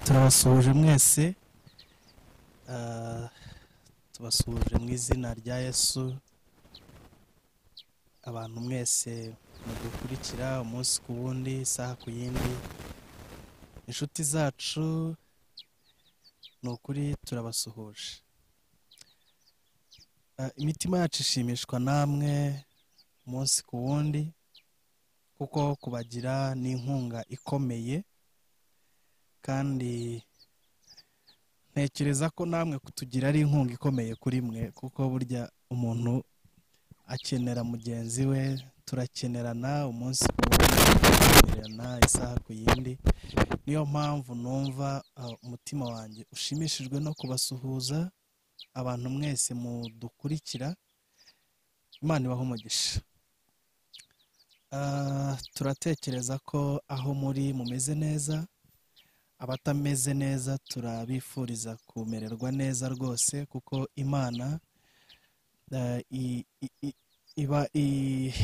Turabasuhuje mwese, tubasuhuje mu izina rya Yesu. Abantu mwese mudukurikira umunsi ku wundi, isaha ku yindi, inshuti zacu, ni ukuri turabasuhuje. Imitima yacu ishimishwa namwe umunsi ku wundi, kuko kubagira ni inkunga ikomeye, kandi ntekereza ko namwe kutugira ari inkunga ikomeye kuri mwe, kuko burya umuntu akenera mugenzi we. Turakenerana umunsi ku wundi, turakenerana isaha ku yindi. Niyo mpamvu numva umutima wanjye ushimishijwe no kubasuhuza abantu mwese mudukurikira. Imana ibahe umugisha. Turatekereza ko aho muri mumeze neza, abatameze neza turabifuriza kumererwa neza rwose, kuko Imana iba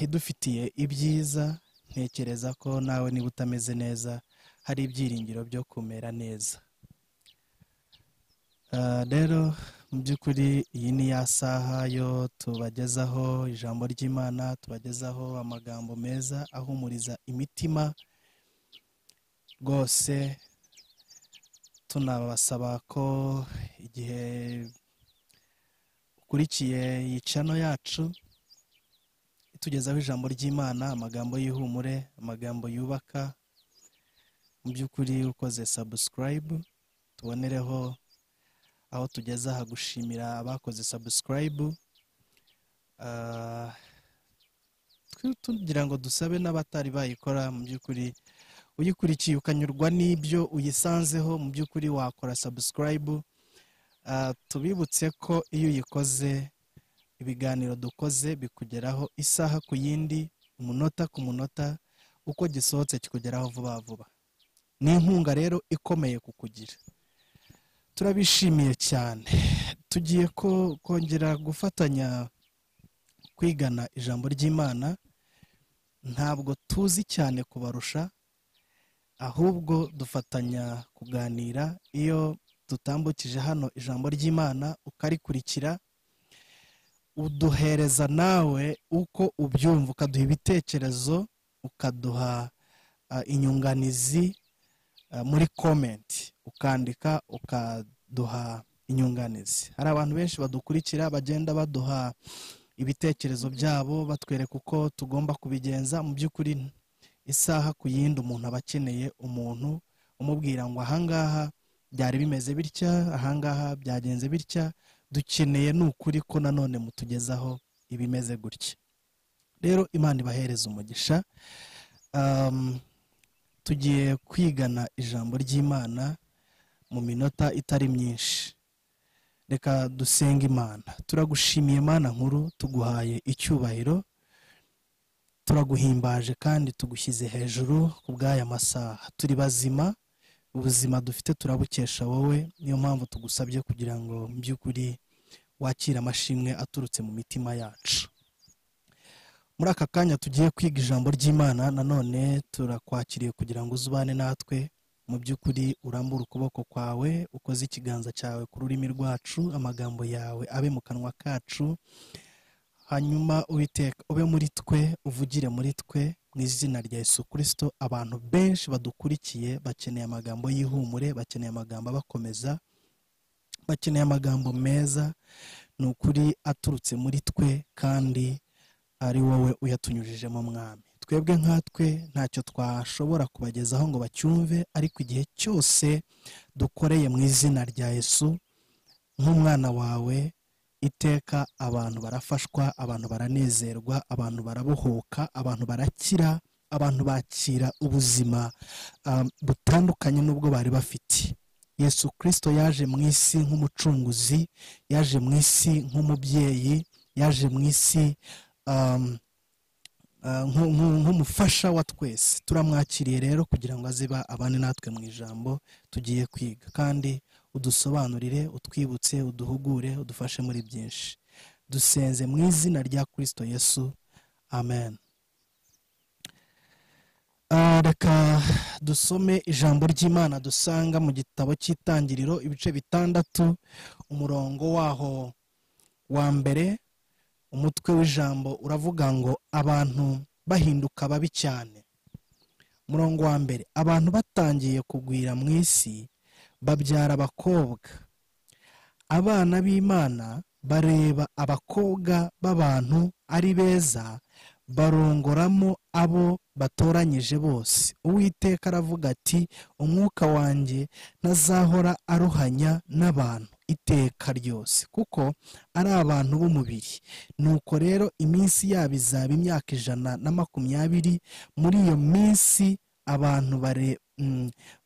idufitiye ibyiza. Ntekereza ko nawe niba utameze neza hari ibyiringiro byo kumera neza. Rero mu by'ukuri iyi ni ya saha yo tubagezaho ijambo ry'Imana, tubagezaho amagambo meza ahumuriza imitima rwose. Tunabasaba ko igihe ukurikiye iyi channel yacu itugezaho ijambo ry'Imana, amagambo y'ihumure, amagambo yubaka, mu by'ukuri ukoze subscribe, tubonereho aho tugeze aha gushimira abakoze subscribe. Tugira ngo dusabe n'abatari bayikora, mu by'ukuri uyikurikiye ukanyurwa n'ibyo uyisanzeho, mu by'ukuri wakora subscribe. Tubibutse ko iyo uyikoze, ibiganiro dukoze bikugeraho isaha ku yindi, umunota ku munota, uko gisohotse kikugeraho vuba vuba. Ni inkunga rero ikomeye kukugira. Turabishimiye cyane. Tugiye kongera gufatanya kwigana ijambo ry'Imana. Ntabwo tuzi cyane kubarusha, ahubwo dufatanya kuganira. Iyo dutambukije hano ijambo ry'Imana ukarikurikira, uduhereza nawe uko ubyumva, ukaduha ibitekerezo, ukaduha inyunganizi muri comment, ukandika ukaduha inyunganizi. Hari abantu benshi badukurikira bagenda baduha ibitekerezo byabo, batwereka uko tugomba kubigenza. Mu by'ukuri isaha ku yindi umuntu aba akeneye umuntu umubwira ngo ahangaha byari bimeze bitya, ahangaha byagenze bitya. Dukeneye ni ukuri ko nanone mutugezaho ibimeze gutya. Rero Imana ibahereze umugisha. Tugiye kwigana ijambo ry'Imana mu minota itari myinshi. Reka dusenge Imana. Turagushimiye Mana nkuru, tuguhaye icyubahiro, turaguhimbaje kandi tugushyize hejuru ku bw'aya masaha. Turi bazima, ubuzima dufite turabukesha wowe. Niyo mpamvu tugusabye kugira ngo mu by'ukuri wakire amashimwe aturutse mu mitima yacu. Muri aka kanya tugiye kwiga ijambo ry'Imana, nanone turakwakiriye kugira ngo uzubane natwe. Mu by'ukuri urambure ukuboko kwawe, ukoze ikiganza cyawe ku rurimi rwacu, amagambo yawe abe mu kanwa kacu, hanyuma Uwiteka ube muri twe, uvugire muri twe, mu izina rya Yesu Kristo. Abantu benshi badukurikiye bakeneye amagambo y'ihumure, bakeneye amagambo abakomeza, bakeneye amagambo meza, ni ukuri aturutse muri twe kandi ari wowe uyatunyujijemo Mwami. Twebwe nkatwe ntacyo twashobora kubagezaho ngo bacyumve, ariko igihe cyose dukoreye mu izina rya Yesu nk'umwana wawe, iteka abantu barafashwa, abantu baranezerwa, abantu barabohoka, abantu barakira, abantu bakira ubuzima butandukanye n'ubwo bari bafite. Yesu Kristo yaje mu isi nk'umucunguzi, yaje mu isi nk'umubyeyi, yaje mu isi nk'umufasha wa twese. Turamwakiriye rero kugira ngo aziba abane natwe mu ijambo tugiye kwiga, kandi udusobanurire, utwibutse, uduhugure, udufashe muri byinshi. Dusenze mu izina rya Kristo Yesu, amen. Reka dusome ijambo ry'Imana dusanga mu gitabo cy'Itangiriro ibice 6 umurongo waho wa mbere. Umutwe w'ijambo uravuga ngo abantu bahinduka babi cyane. Umurongo wa mbere: abantu batangiye kugwira mu isi babyara abakobwa. Abana b'Imana bareba abakobwa b'abantu ari beza, barongoramo abo batoranyije bose. Uwiteka aravuga ati umwuka wanjye ntazahora aruhanya n'abantu iteka ryose, kuko ari abantu b'umubiri. Nuko rero iminsi yabo izaba imyaka 120. Muri iyo minsi abantu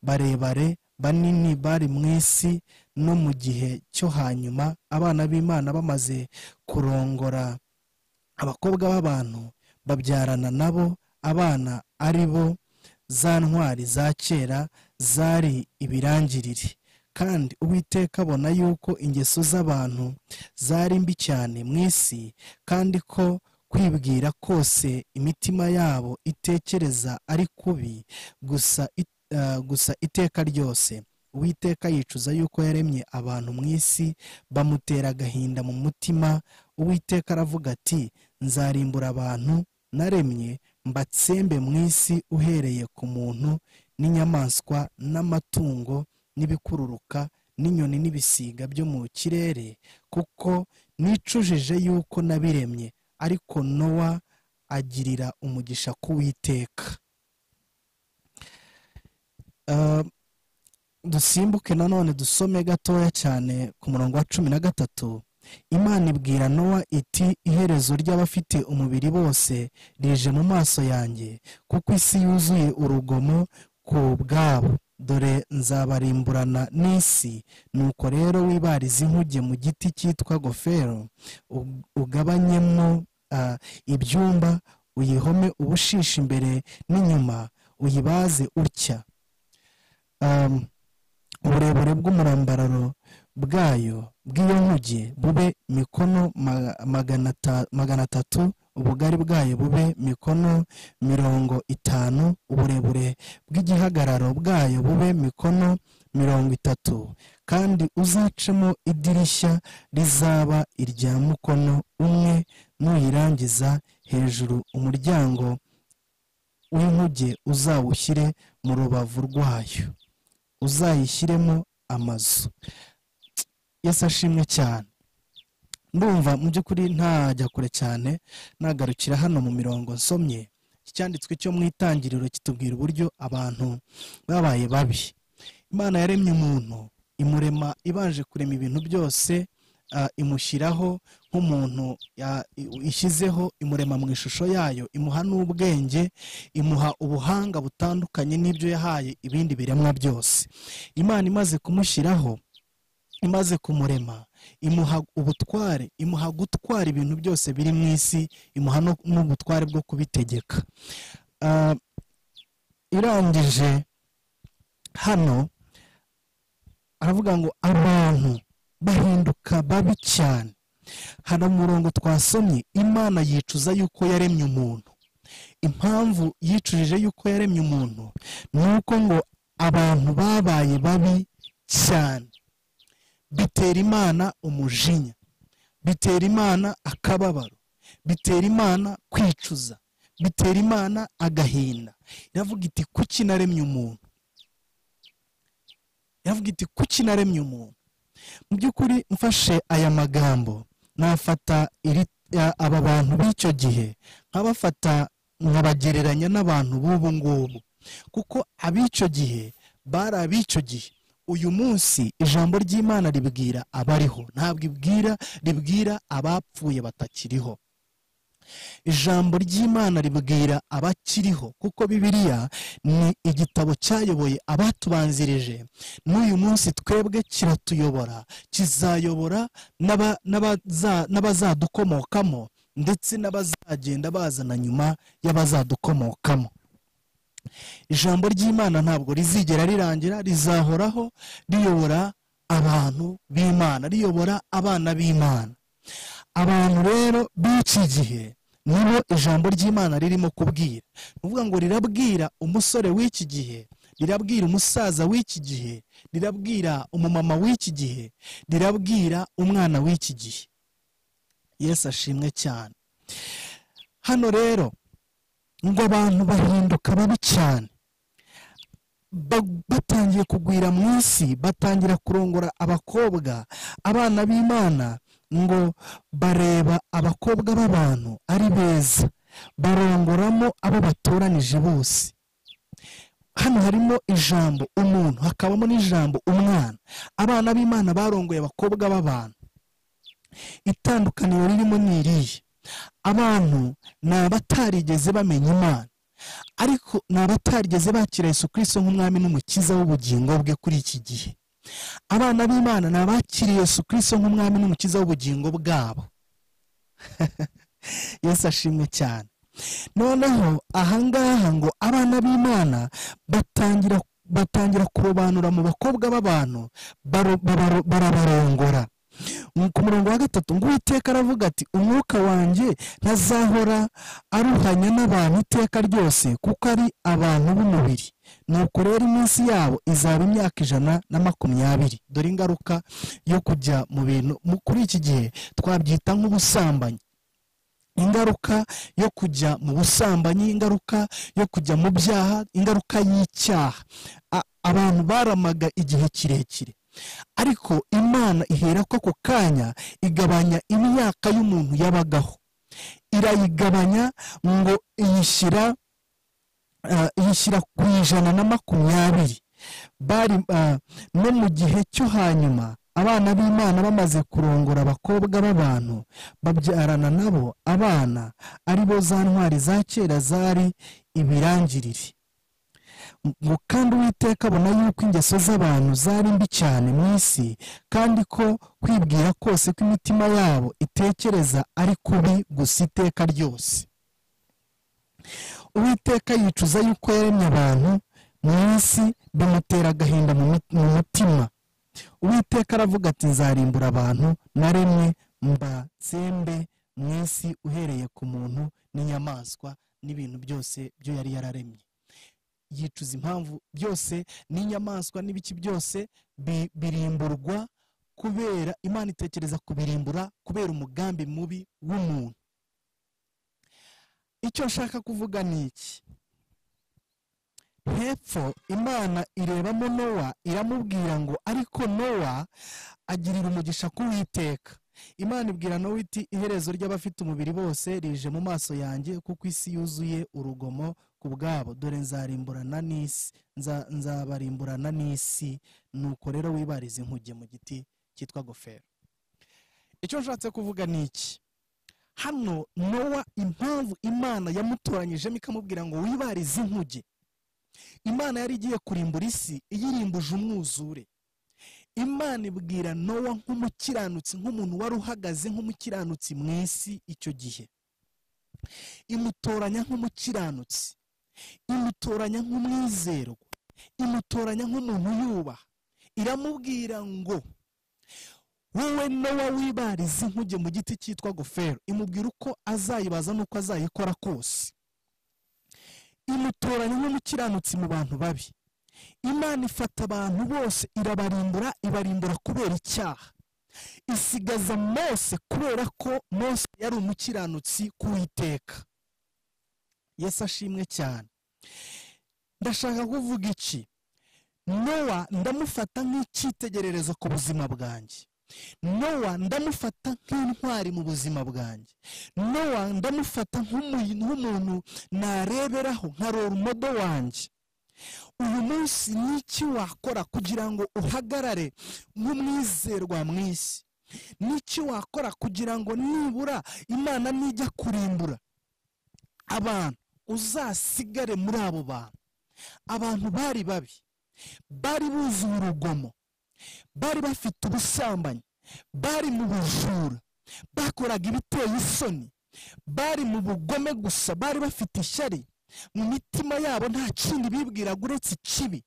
barebare banini bari mu isi, no mu gihe cyo hanyuma abana b'Imana bamaze kurongora abakobwa b'abantu babyarana nabo abana ari bo za ntwari za kera zari ibirangirire. Kandi Uwiteka abona yuko ingeso z'abantu zari mbi cyane mu isi, kandi ko kwibwira kose imitima yabo itekereza ari kubi gusa iteka ryose. Uwiteka yicuza yuko yaremye abantu mu isi, bamutera agahinda mu mutima. Uwiteka aravuga ati nzarimbura abantu naremye mbatsembe mu isi, uhereye ku muntu n'inyamaswa n'amatungo n'ibikururuka n'inyoni n'ibisiga byo mu kirere, kuko nicujije yuko nabiremye. Ariko Nowa agirira umugisha k'Uwiteka. Dusimbuke nanone dusome gatoya cyane ku murongo wa 13. Imana ibwira Nowa iti iherezo ry'abafite umubiri bose rije mu maso yanjye, kuko isi yuzuye urugomo ku bwabo. Dore nzabarimburana n'isi. Nuko rero wibarize inkuge mu giti cyitwa gofero, ugabanyemo ibyumba, uyihome ubushishi imbere n'inyuma, uyibaze utya. Uburebure bw'umurambararo bwayo bw'iyo nkuge bube mikono 300, ubugari bwayo bube mikono 50, uburebure bw'igihagararo bwayo bube mikono 30. Kandi uzacemo idirishya rizaba irya mukono umwe, nuyirangiza hejuru umuryango w'inkuge uzawushyire mu rubavu rwayo, uzayishyiremo amazu. Yesu ashimwe cyane. Ndumva mu by'ukuri ntajya kure cyane, nagarukira hano mu mirongo nsomye. Icyanditswe cyo mu Itangiriro kitubwira uburyo abantu babaye babi. Imana yaremye umuntu, imurema ibanje kurema ibintu byose, imushyiraho nk'umuntu ishyizeho, imurema mu ishusho yayo, imuha n'ubwenge, imuha ubuhanga butandukanye n'ibyo yahaye ibindi biremwa byose. Imana imaze kumushyiraho, imaze kumurema, imuha ubutware, imuha gutwara ibintu byose biri mu isi, imuha n'ubutware bwo kubitegeka. Irangije hano aravuga ngo abantu bahinduka babi cyane. Hano umurongo twasomye, Imana yicuza yuko yaremye umuntu. Impamvu yicujije yuko yaremye umuntu ni uko ngo abantu babaye babi cyane. Bitera Imana umujinya, bitera Imana akababaro, bitera Imana kwicuza, bitera Imana agahinda. Iravuga iti kuki naremye umuntu? Iravuga iti kuki naremye umuntu? Mu by'ukuri mfashe aya magambo, nafata aba bantu b'icyo gihe nkabafata nkabagereranya n'abantu b'ubu ngubu, kuko ab'icyo gihe bari ab'icyo gihe. Uyu munsi ijambo ry'Imana ribwira abariho, ntabwo ribwira abapfuye batakiriho. Ijambo ry'Imana ribwira abakiriho, kuko Bibiliya ni igitabo cyayoboye abatubanzirije. N'uyu munsi twebwe kiratuyobora, kizayobora n'abazadukomokamo, ndetse n'abazagenda bazana nyuma y'abazadukomokamo. Ijambo ry'Imana ntabwo rizigera rirangira, rizahoraho riyobora abantu b'Imana, riyobora abana b'Imana. Abantu rero b'iki gihe Nibo ijambo ry'Imana ririmo kubwira. Nuvuga ngo rirabwira umusore w'iki gihe, rirabwira umusaza w'iki gihe, rirabwira umumama w'iki gihe, rirabwira umwana w'iki gihe. Yesu ashimwe cyane. Hano rero ngo abantu bahinduka babi cyane, batangiye kugwira mu isi, batangira kurongora abakobwa. Abana b'Imana ngo bareba abakobwa b'abantu ari beza, barongoramo abo batoranije bose. Hano harimo ijambo umuntu, hakabamo n'ijambo umwana. Abana b'Imana barongoye abakobwa b'abantu. Itandukaniro ririmo ni irihe? Abantu ni abatarigeze bamenya Imana, ariko ni abatarigeze bakira Yesu Kristo nk'umwami n'umukiza w'ubugingo bwe kuri iki gihe. Abana b'Imana ni abakiriye Yesu Kristo nk'umwami n'umukiza w'ubugingo bwabo. Yesu ashimwe cyane. Noneho ahangaha ngo abana b'Imana batangira kurobanura mu bakobwa b'abantu, barabarongora. Ku murongo wa 3 ngo Uwiteka aravuga ati umwuka wanjye ntazahora aruhanya n'abantu iteka ryose, kuko ari abantu b'umubiri. Nuko rero iminsi yabo izaba imyaka 120. Dore ingaruka yo kujya mu bintu kuri iki gihe twabyita nk'ubusambanyi. Ingaruka yo kujya mu busambanyi, ingaruka yo kujya mu byaha, ingaruka y'icyaha. Abantu baramaga igihe kirekire, ariko Imana ihera ko ako kanya igabanya imyaka y'umuntu yabagaho, irayigabanya ngo iyishyira ku 120. Bari no mu gihe cyo hanyuma abana b'Imana bamaze kurongora abakobwa b'abantu, babyarana nabo abana ari bo za ntwari za kera zari ibirangirire. Ngo kandi Uwiteka abona yuko ingeso z'abantu zari mbi cyane mu isi, kandi ko kwibwira kose kw'imitima yabo itekereza ari kubi gusa iteka ryose. Uwiteka yicuza yuko yaremye abantu mu isi, bimutera agahinda mu mutima. Uwiteka aravuga ati nzarimbura abantu naremye mbatsembe mu isi, uhereye ku muntu n'inyamaswa n'ibintu byose byo yari yararemye. Yicuza impamvu byose n'inyamaswa n'ibiki byose birimburwa, kubera Imana itekereza kubirimbura kubera umugambi mubi w'umuntu. Icyo nshaka kuvuga ni iki? Hepfo Imana irebamo Nowa, iramubwira ngo ariko Nowa agirira umugisha ku Uwiteka. Imana ibwira Nowa iti iherezo ry'abafite umubiri bose rije mu maso yanjye, kuko isi yuzuye urugomo ku bwabo. Dore nzarimburana n'isi, nzabarimburana n'isi. Nuko rero wibarize inkuge mu giti cyitwa gofero. Icyo nshatse kuvuga ni iki? Hano Nowa, impamvu Imana yamutoranyijemo ikamubwira ngo wibarize inkuge, Imana yari igiye kurimbura isi iyirimbuje umwuzure. Imana ibwira Nowa nk'umukiranutsi, nk'umuntu wari uhagaze nk'umukiranutsi mu isi icyo gihe, imutoranya nk'umukiranutsi, imutoranya nk'umwizerwa, imutoranya nk'umuntu yubaha. Iramubwira ngo wowe Nowa wibarize inkuge mu giti cyitwa gofero. Imubwira uko azayibaza n'uko azayikora kose. Imutoranya nk'umukiranutsi mu bantu babi. Imana ifata abantu bose irabarimbura, ibarimbura kubera icyaha. Isigaza Mose kubera ko Mose yari umukiranutsi ku Uwiteka. Yesu ashimwe cyane. Ndashaka kuvuga iki? Nowa ndamufata nk'icyitegererezo ku buzima bwanjye. Nowa ndamufata nk'intwari mu buzima bwanjye. Nowa ndamufata nk'umuntu nareberaho nka role model wanjye. Uyu munsi niki wakora kugira ngo uhagarare nk'umwizerwa mu isi? Niki wakora kugira ngo nibura Imana nijya kurimbura abantu uzasigare muri abo bantu? Abantu bari babi, bari buzuye urugomo, bari bafite ubusambanyi, bari mu bujura, bakoraga ibiteye isoni, bari mu bugome gusa, bari bafite ishyari mu mitima yabo, nta kindi bibwiraga uretse ikibi.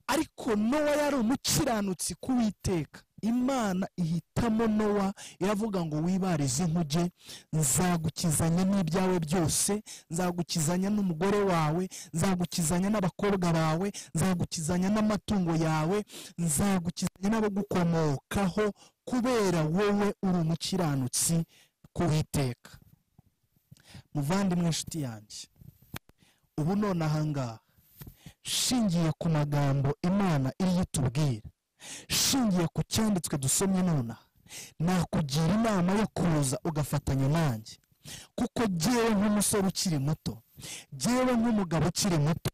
Ariko Nowa yari umukiranutsi ku Uwiteka. Imana ihitamo Nowa, iravuga ngo wibarize inkuge, nzagukizanya n'ibyawe byose, nzagukizanya n'umugore wawe, nzagukizanya n'abakobwa bawe, nzagukizanya n'amatungo yawe, nzagukizanya n'abagukomokaho, kubera wowe uri umukiranutsi ku Uwiteka. Muvandimwe inshuti yanjye, ubu none ahangaha shingiye ku magambo Imana iri itubwira, shingiye ku cyanditswe dusomye nonaha, nakugira inama yo kuza ugafatanya nanjye, kuko jyewe nk'umusore ukiri muto, jyewe nk'umugabo ukiri muto,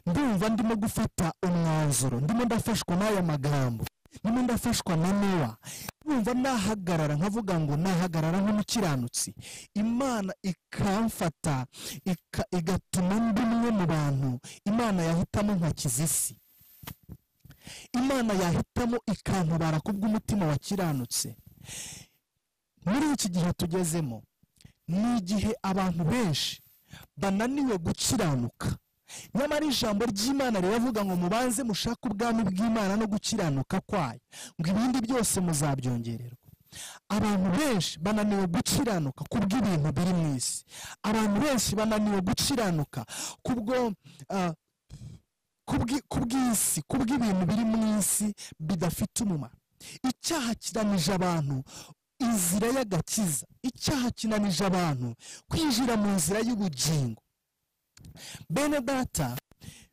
ndumva ndimo gufata umwanzuro, ndimo ndafashwa n'aya magambo, ndimo ndafashwa na Nowa, ndumva nahagarara nkavuga ngo nahagarara nk'umukiranutsi, Imana ikamfata igatuma ndi umwe mu bantu Imana yahitamo nkakiza isi, Imana yahitamo ikantabara kubw'umutima wakiranutse. Muri iki gihe tugezemo ni igihe abantu benshi bananiwe gukiranuka, nyamara ijambo ry'Imana riravuga ngo mubanze mushake ubwami bw'Imana no gukiranuka kwayo, ngo ibindi byose muzabyongererwa. Abantu benshi bananiwe gukiranuka kubw'ibintu biri mu isi, abantu benshi bananiwe gukiranuka kubwo kubw'isi, kubw'ibintu biri mu isi bidafite umumaro. Icyaha kinanije abantu inzira y'agakiza, icyaha kinanije abantu kwinjira mu nzira y'ubugingo. Bene data,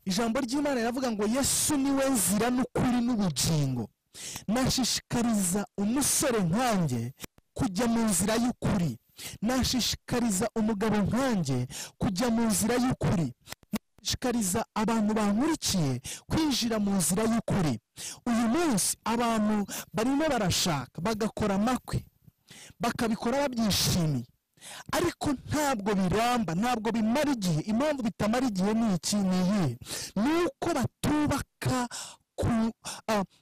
ijambo ry'Imana riravuga ngo Yesu niwe nzira n'ukuri n'ubugingo. Nashishikariza umusore nkanjye kujya mu nzira y'ukuri, nashishikariza umugabo nkanjye kujya mu nzira y'ukuri, nashishikariza abantu bankurikiye kwinjira mu nzira y'ukuri. Uyu munsi abantu barimo barashaka bagakora amakwe, bakabikora babyishimiye, ariko ntabwo biramba, ntabwo bimara igihe. Impamvu bitamara igihe ni iki? Ni iyihe? Ni uko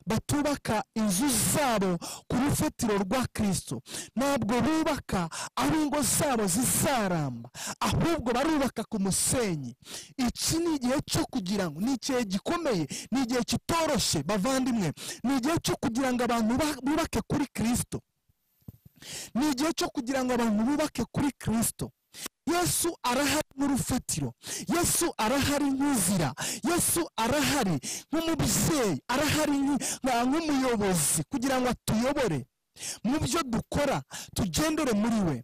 batubaka inzu zabo ku rufatiro rwa Kristo. Ntabwo bubaka aho ingo zabo zizaramba, ahubwo barubaka ku musenyi. Iki ni igihe cyo kugira ngo, ni igihe gikomeye, ni igihe kitoroshye bavandimwe, ni igihe cyo kugira ngo abantu bubake kuri Kristo, ni igihe cyo kugira ngo abantu bubake kuri Kristo. Yesu arahari nk'urufatiro, Yesu arahari nk'inzira, Yesu arahari nk'umubyeyi, arahari nk'umuyobozi kugira ngo atuyobore mu byo dukora, tugendere muri we.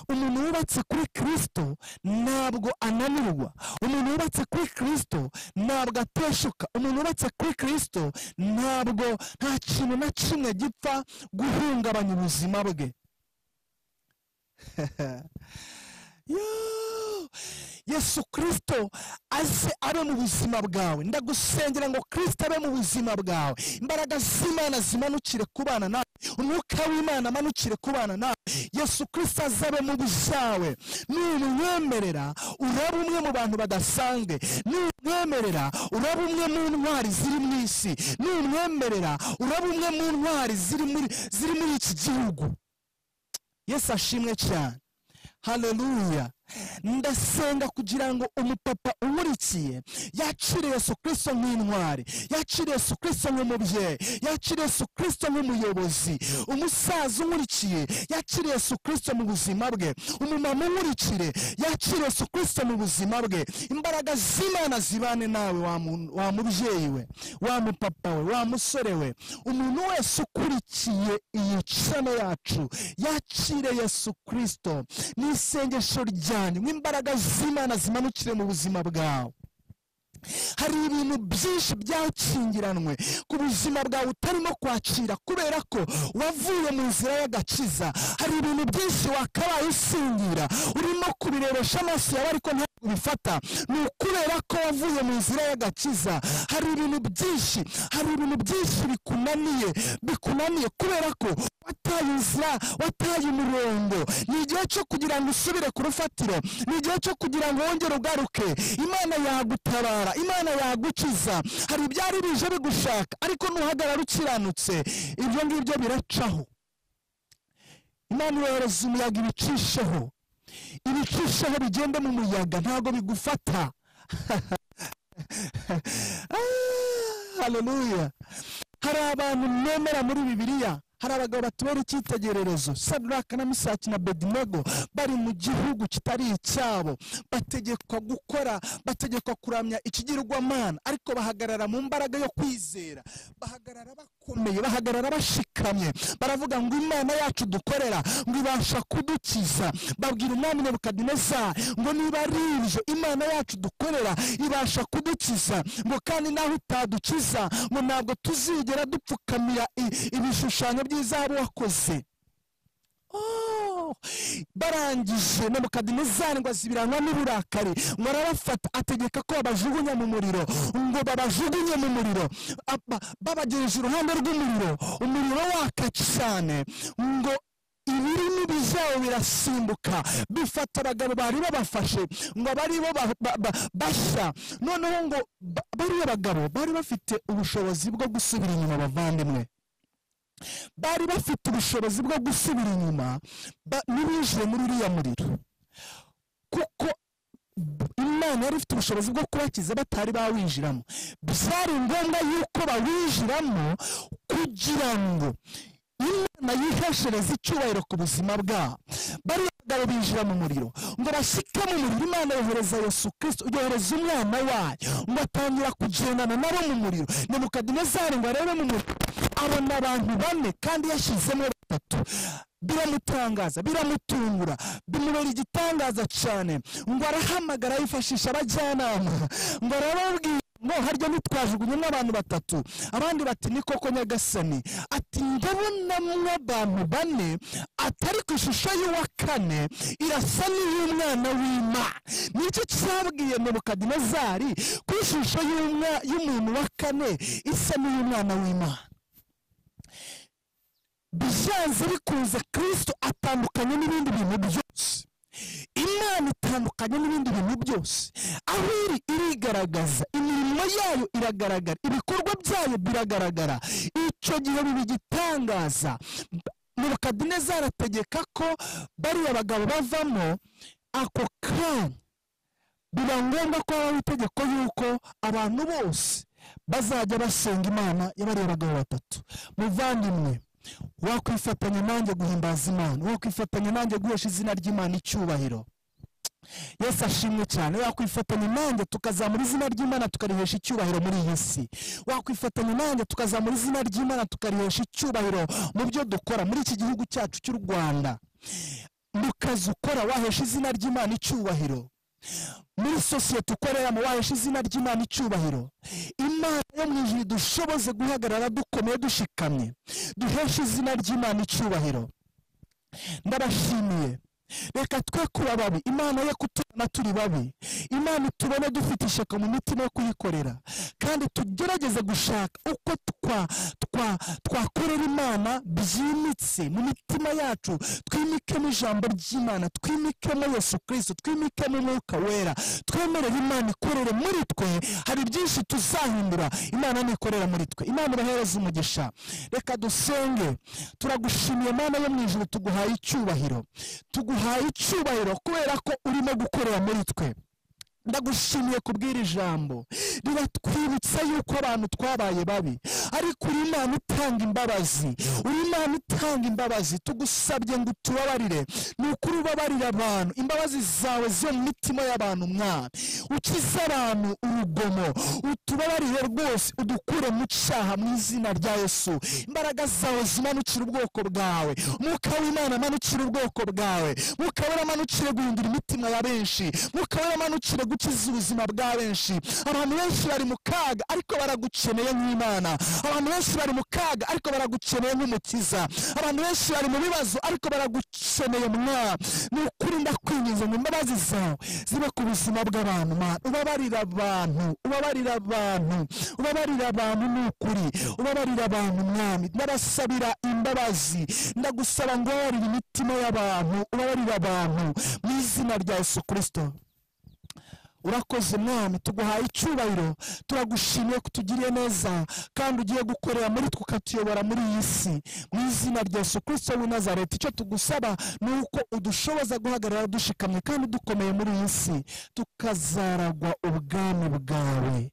Umuntu wubatse kuri Kristo ntabwo ananirwa, umuntu wubatse kuri Kristo ntabwo ateshuka, umuntu wubatse kuri Kristo ntabwo nta kintu na kimwe gipfa guhungabanya ubuzima bwe. Yesu Kristo aze abe mu buzima bwawe. Ndagusengera ngo Kristo abe mu buzima bwawe, imbaraga z'Imana zimanukire kubana nawe, umwuka w'Imana amanukire kubana nawe. Yesu Kristo azabe mu byawe. Numwemerera uraba umwe mu bantu badasanzwe, numwemerera uraba umwe mu ntwari ziri mu isi, numwemerera uraba umwe mu ntwari ziri muri iki gihugu. Yesu ashimwe cyane. Haleluya. Ndasenga kugira ngo umupapa umurikiye yakire Yesu Kristo nk'intwari, yakire Yesu Kristo nk'umubyeyi, yakire Yesu Kristo nk'umuyobozi. Umusaza umurikiye yakire Yesu Kristo mu buzima bwe, umumama umurikire yakire Yesu Kristo mu buzima bwe. Imbaraga z'Imana zibane nawe, wa mubyeyi we, wa mupapa we, wa musore we. Umuntu wese ukurikiye iyi channel yacu yakire Yesu Kristo. Ni isengesho ryanjye imbaraga z'Imana zimanukire mu buzima bwawe. Hari ibintu byinshi byakingiranwe ku buzima bwawe utarimo kwakira kubera ko wavuye mu nzira y'agakiza. Hari ibintu byinshi wakabaye usingira urimo kubirebesha amaso yawe ariko ntabwo ubifata, ni ukubera ko wavuye mu nzira y'agakiza. Hari ibintu byinshi, hari ibintu byinshi bikunaniye kubera ko wataye inzira, wataye umurongo. Ni igihe cyo kugira ngo usubire ku rufatiro, ni igihe cyo kugira ngo wongere ugaruke. Imana yagutabara, Imana yagukiza. Hari ibyari bije bigushaka ariko nuhagarara ukiranutse ibyo ngibyo biracaho. Imana yohereza umuyaga ibicisheho, ibicisheho bigende mu muyaga, ntabwo bigufata. Haleluya. Hari abantu nemera muri Bibiliya, hari abagabo batubera icyitegererezo, Sadraka na Misaki na Abedinego, bari mu gihugu kitari icyabo, bategekwa gukora, bategekwa kuramya ikigirwamana, ariko bahagarara mu mbaraga yo kwizera, bahagarara bakomeye, bahagarara bashikamye, baravuga ngo Imana yacu dukorera ngo ibasha kudukiza. Babwira umwami Nebukadinezari ngo niba ari ibyo, Imana yacu dukorera ibasha kudukiza, ngo kandi naho itadukiza ngo ntabwo tuzigera dupfukamira ibishushanyo by'izahabu wakoze. Barangije Nebukadinezari ngo azibiranwa n'uburakari, ngo arabafata ategeka ko babajugunya mu muriro, ngo babajugunye mu muriro. Babagejeje iruhande rw'umuriro, umuriro waka cyane, ngo ibirimi byabo birasimbuka bifata abagabo bari babafashe, ngo abari bo bashya. Noneho ngo bariya bagabo bari bafite ubushobozi bwo gusubira inyuma, bavandimwe, bari bafite ubushobozi bwo gusubira inyuma ntibinjire muri uriya muriro, kuko Imana yari ifite ubushobozi bwo kubakiza batari bawinjiramo. Byari ngombwa yuko bawinjiramo kugira ngo Imana yiheshereze icyubahiro ku buzima bwabo. Bariya bagabo binjira mu muriro, ngo bashike mu muriro, Imana yohereza Yesu Kristo, yohereza umwana wayo, ngo atangira kugendana nabo mu muriro. Nebukadinezari ngo arebe mu muriro, abona abantu bane kandi yashyizemo batatu. Biramutangaza, biramutungura, bimubera igitangaza cyane. Ngo arahamagara yifashisha abajyanama, ngo arababwira ngo harya nitwajugunye n'abantu batatu. Abandi bati ni koko Nyagasani. Ati ndabonamwo abantu bane, atari ku ishusho y'uwa kane, irasa n'iy'umwana w'Imana. Nicyo cyabwiye Nebukadinezari ku ishusho y'umuntu wa kane isa n'iy'umwana w'Imana. Byanze bikunze Kristo atandukanye n'ibindi bintu byose. Imana itandukanye n'ibindi bintu byose. Aho iri irigaragaza, imirimo yayo iragaragara, ibikorwa byayo biragaragara. Icyo gihe biba igitangaza. Nebukadinezari ategeka ko bariya bagabo bavamo ako kanya. Biba ngombwa ko habaho itegeko yuko abantu bose bazajya basenga Imana y'abariya bagabo batatu. Muvandimwe, wakwifatanya nanjye guhimbaza Imana, wakwifatanya nanjye guhesha izina ry'Imana icyubahiro. Yesu ashimwe cyane. Wakwifatanya nanjye tukazamura izina ry'Imana tukarihesha icyubahiro muri iyi si. Wakwifatanya nanjye tukazamura izina ry'Imana tukarihesha icyubahiro mu byo dukora muri iki gihugu cyacu cy'u Rwanda. Mu kazi ukora wahesha izina ry'Imana icyubahiro. Muri sosiyete ukoreramo wahesha izina ry'Imana icyubahiro. Imana yo mu ijuru idushoboze guhagarara dukomeye dushikamye, duheshe izina ry'Imana icyubahiro. Ndabashimiye. Reka twe kuba babi, Imana ye kutubona turi babi, Imana itubone dufite ishyaka mu mitima yo kuyikorera, kandi tugerageze gushaka uko twakorera Imana byimitse mu mitima yacu. Twimikemo ijambo ry'Imana, twimikemo Yesu Kristo, twimikemo Umwuka Wera, twemerere Imana ikorere muri twe. Hari byinshi tuzahindura Imana nikorera muri twe. Imana ibahereze umugisha. Reka dusenge. Turagushimiye Mana yo mu ijuru, tuguhaye icyubahiro, tuguhaye icyubahiro kubera ko urimo gukorera muri twe. Ndagushimiye kubwira ijambo riratwibutsa yuko abantu twabaye babi, ariko uri Imana itanga imbabazi, uri Imana itanga imbabazi. Tugusabye ngo utubabarire, ni ukuri ubabarire abantu, imbabazi zawe zo mu mitima y'abantu. Mwami, ukize abantu urugomo, utubabarire rwose, udukure mu cyaha mu izina rya Yesu. Imbaraga zawe zimanukire ubwoko bwawe, Mwuka w'Imana amanukire ubwoko bwawe, Mwuka wera amanukire guhindura imitima ya benshi, Mwuka wera amanukire gukiza ubuzima bwa benshi. Abantu benshi bari mu kaga ariko baragukeneye nk'Imana. Abantu benshi bari mu kaga ariko baragukeneye nk'Umukiza. Abantu benshi bari mu bibazo ariko baragukeneye Mwami. Ni ukuri ndakwinginze ngo imbabazi zawe zibe ku buzima bw'abantu. Mana, ubabarira abantu, ubabarira abantu, ubabarira abantu, ni ukuri ubabarira abantu Mwami. Ndabasabira imbabazi, ndagusaba ngo ubabarire imitima y'abantu, ubabarire abantu mu izina rya Yesu Kristo. Urakoze Mwami, tuguhaye icyubahiro, turagushimiye kutugiriye neza kandi ugiye gukorera muri twe ukatuyobora muri iyi si mu izina rya Yesu Kristo w'i Nazareti. Icyo tugusaba ni uko udushoboza guhagarara dushikamye kandi dukomeye muri iyi si, tukazaragwa ubwami bwawe.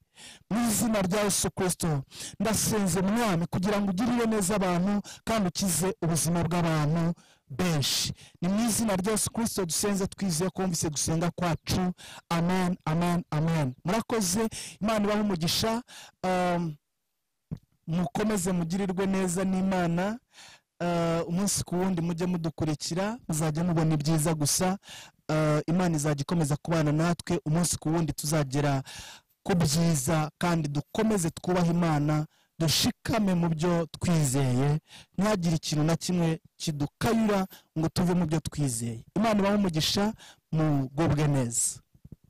Mu izina rya Yesu Kristo ndasenze Mwami kugira ngo ugirire neza abantu kandi ukize ubuzima bw'abantu benshi. Ni mu izina rya Yesu Kristo dusenze twizeye ko wumvise gusenga kwacu. Amen, amen, amen. Murakoze, Imana ibahe umugisha. Mukomeze mugirirwe neza n'Imana. Umunsi ku wundi mujye mudukurikira, muzajya mubona ibyiza gusa. Imana izajya ikomeza kubana natwe umunsi ku wundi, tuzagera ku byiza kandi dukomeze twubahe Imana, dushikame mu byo twizeye, ntihagire ikintu na kimwe kidukayura ngo tuve mu byo twizeye. Imana ibahe umugisha, mugubwe neza.